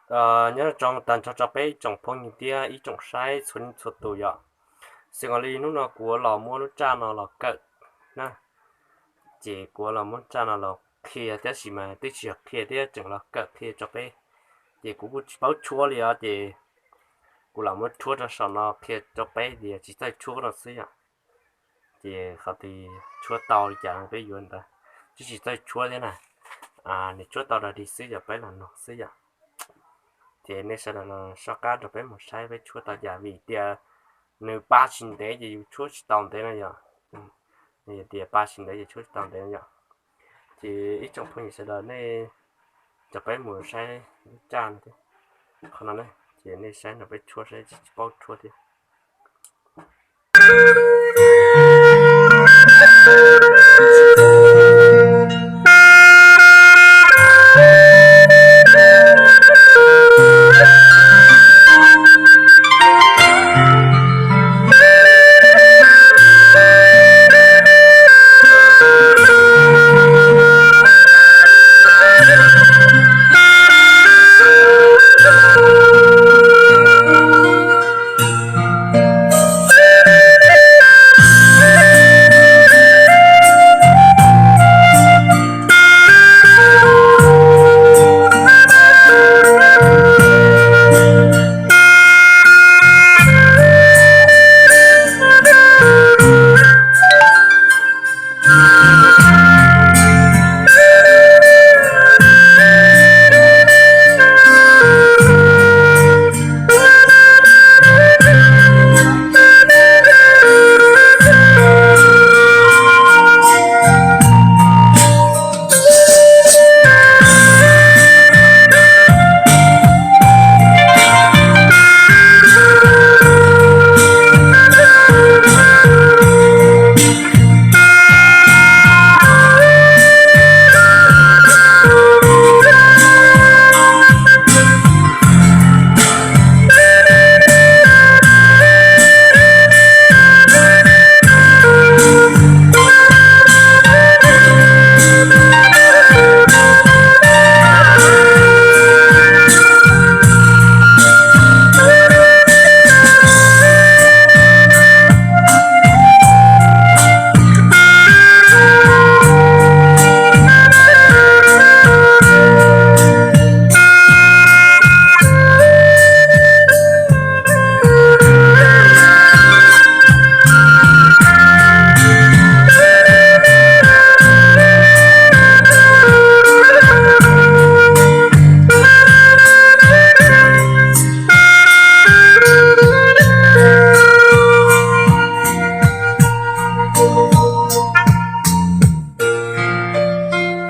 Nyob zoo tag nrho rau peb ib tsoom phooj ywg thiab ib tsoom saib txhua leej txhua tus yom. Xws li hnub no kuv los muab lub raj no los kawm na, ces kuv los muab raj no los qhia, tab sis mas twb tsis yog qhia thiab, tseem los kawm qhia rau peb. Ces kuv kuj tsis paub tshuab li os, ces kuv los muab tshuab rau saum no qhia rau peb tias tsis txawj tshuab no xwb yom. Ces qhov twg tshuab tau li cas peb yuav ntawd, tsis tsis txawj tshuab thiab na, nws tshuab tau dog dig xwb yom, peb los nug xwb yom. Ces nej sawv daws los soj qab rau peb mus saib peb tshuab tau cas, vim tias nws pa tsis ntev ces yus tshuab tsis tau ntev no yom. Nws tias pa tsis ntev ces tshuab tsis tau ntev no yom. Ces ib tsoom phooj ywg sawv daws nej, rau peb mus saib lub raj no thiab, qhov no na, ces nej saib no peb tshuab saib tsis paub tshuab thiab.